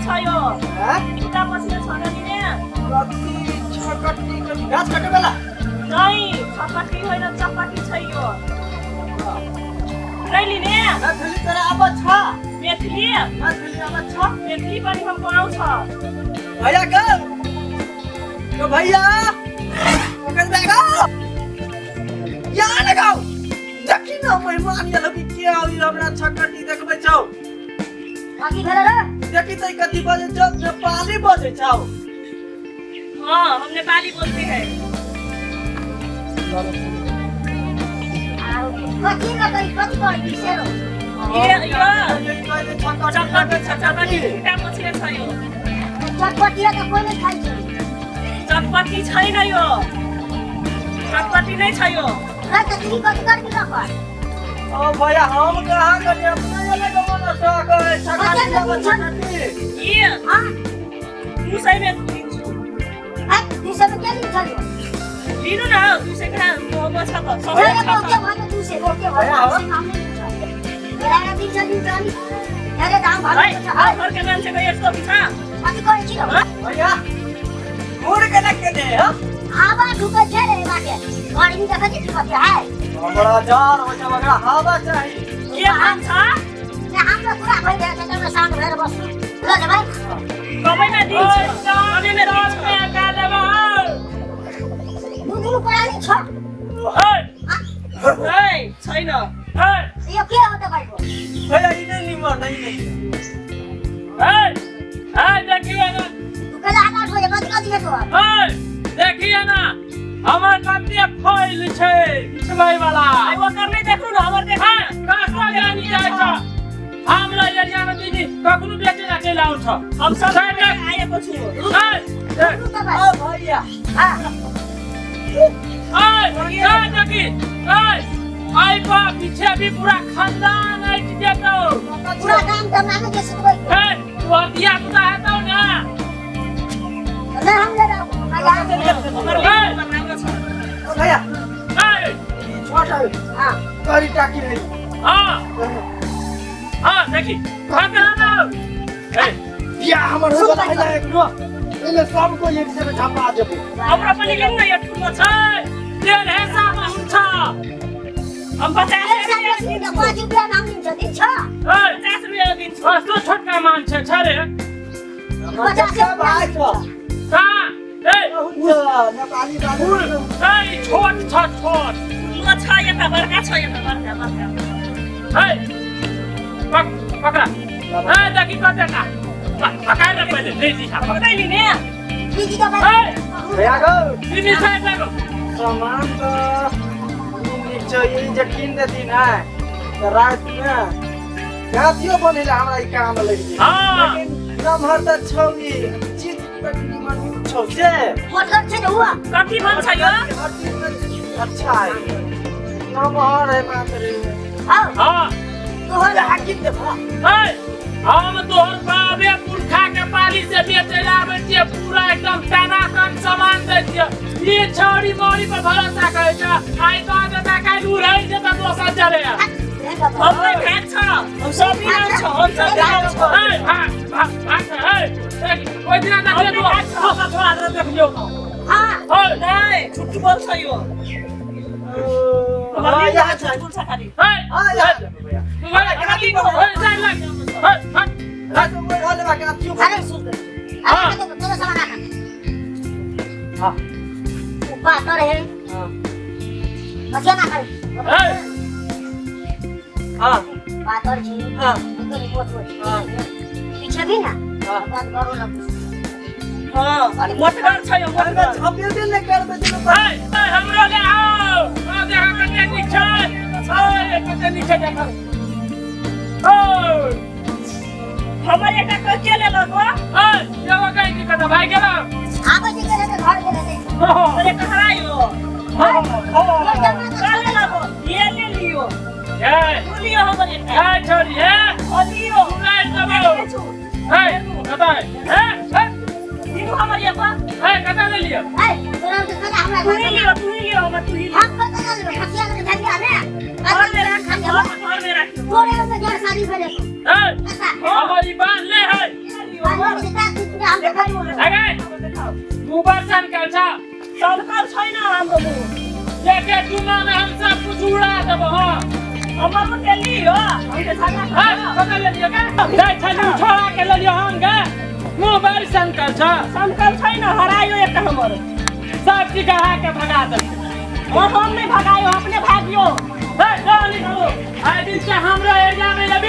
छ यो। हैं? खुट्टा पछिले छ न लिने। कथी छकट्टी कथी गाछ काटे वाला? नहीं, छकट्टी होइन चपटी छ यो। नहीं लिने। मैथिली तोरा आबत छ? मैथिली? मैथिली आबत छ? मैथिली पनि हम आउँछ। भैया गो, यो भैया ओकर बैगो यहाँ लगाओ। देखी न मेहमान ये लोग के आओ, हमरा छकट्टी देखबै छौ। कथी भेलै रे? देखी त कथी बजै छौ, नेपाली बजै छौ। हाँ, हम नेपाली बोलते हैं। कथी लगै, कथी कहै छी से रौ? ये यो चपटी छ, चपटी खुट्टा पछिले छ यो। चटपटी त कोही नै खाइ छै। चटपटी छैन यो, चटपटी नै छ यो। र त तिमी कथी करबी रखर? ओ भैया हम कहाँ करिए, अपना ये लगे मन शौक है छकट्टी अब छकट्टी। ये हाँ 200 में दिन्छु। है 200 में के दिन्छ यो? लिनु न, 200 कहाँ महँगो छ त, सस्तो ए, छ के त। भन्यो 200, के भन्यो 200 नाम नै दिन्छ। हेरेर दिन्छ दिन्छ अनि धेरै दाम है भनेको छ। है घरको मान्छेको यस्तो हुन्छ। कथी कहै छी रौ? भैया घूर के लग दे हो। हवा ढुकै छै रे बाटे, गर्मी देखै छी कति है। हमरा जार हो छ, हमरा हवा चाही। के भन्छ? ने हाम्रो कुरा भइरहेको छ, तपाईँ शान्त भएर बस्नु। ल भाइ कमैमा दिन्छु, कमैमा दिन्छु। दुधुनु परानी छ। है छैन। यो के हो तपाईँको? भैया इने निमन नहीं नहीं। तू कहिले 8 बजे कति कति भेटो? देखिए ना हमर कते फैल छै बिछबै वाला। आइ ओकर नै देखू न, हमर देखू। कहाँ जानी जाइ छ हमरा एरिया में दीदी कखनो बेचे ला चलि आउ छ। हम सब आएको छु। रुकु तपाईँ। ओ भैया हाँ देखी आई पा पीछे भी पूरा खानदान ऐट जेतौ। पूरा काम त माने के सुतबै। ए तोहर धिया पुता हेतौ ना? न हम ले जाऊ। हमर राम्रो छ। ओ भैया ए छोट है हाँ करी टाकी है। हाँ हाँ देखी पकड़ा ना। ए बिया हमर हो गल है एक नो, एमे सब को एक से झपा देबो। हमरा पनि लिनु न, यो ठुलो छ। तेल हेसा में हुन्छ। हम 50 रुपैयाँ दिन्छु। 5 रुपियाँ नाम दिन्छ दिन्छ। ए 50 रुपैयाँ दिन्छु। कस्तो छोटका मान्छे छ रे? 50 भाइ छ। कहाँ? ए हुन्छ नेपाली बालु। ए छोट छ, छोट ठुलो छ, यता बर्खा छ, यता बर्खा बर्खा। ए पकड़ा। ए देखी कतेटा पकाएर पहिले नै दिशा कतै लिने? दिदी तपाईँ ए भैया गो तिमी साइड लागो। सामान त नीक छ, यही जे किन देथिन है त रात में गाथियो बनेला हमरा ई काम लागि जेतै। हाँ। लेकिन नमहर त छौ, ई चीज तक निमन छौ से। मोटगर छै ने हुआ। कथी भन्छ यो? हर चीज में अच्छा है, नमहर है मात्र। हौ हाँ तोहर यहाँ किन देबो? ए हम तोहर बाबे पुरखा के पाली से बेचे आबै छियै, पूरा एकदम टनाटन सामान दै छियै। ई छौड़ी मौड़ी पर भरोसा करै छ, आइ कह देता काल्हि उड़ै छै त दोसर चले। हम नै भाग छ, हम सब दिन आउँछ, हम सब दिन आउँछ। ए भाग भाग भाग ए देख ओइ दिना देखलियै दोसर छोड़ा दे देखलियौ त। हाँ ए नै झुट बोल्छ यो। हाँ, यहाँ छ। झुट बोल्छ खालि। ए हाँ, यहाँ छ भैया। ए साइड लाग। ए हट। रात में रहले बा गाथियो। अरे अरे तोरो सामान राख। हाँ उ पातर है। हाँ कथिया ना करे। ए हाँ पातर छी। हाँ कनि मोट मोट। हाँ। पीछे भी ना हाँ। बात करो न। हाँ मोटगर छ यो, अरे मोटगर। छपेबे नै करबे दिनु। ए ए हमरो ले आओ। आ देखा कते नीक छै। ए कते नीक छै देखा। ओ हमर एकटा के लेलक हो? ए एगो गई की कता भाइ गेल। आबै छै के रहते घर के रहते। अरे कहरायो। का लेलक हो? ये ले लियो, ए तू लियो हमर एकटा। ए छोरी ए ओ लियो। उड़ाइ देबौ। ए कता ए ए दिनु हमर एकटा। ए कता ले लियो? ए तोरा के कता हमरा तू ही लियो, तू ही लियो हमर, तू ही लियो। हम कता ना लेबै, खसिया के झलिया ने। घर में राखियो, घर में राखियो। तोरे में घर शादी भेलै। ए कता हमर ई बांध ले है। लियो। दाम देखाइ अगे मुँह पर सनकल छ। सनकल छैन हाम्रो मुँह। एके चुना में हम सब कुछ उड़ा देबो। हाँ हमर मुँह तेली हो, हमके झगड़ा हाँ कतऽ लेलियो गे? जाइ छली छोड़ा के लेलियो हम गे। मुँह बड़ सनकल छ। सनकल छैन, हरायो एकटा हमर। सब चीज गहा के भगा देलकै। हम नहीं भगायो, अपने भागियो। हे, चल निकलो। आइ दिन से हमरा एरिया में अभी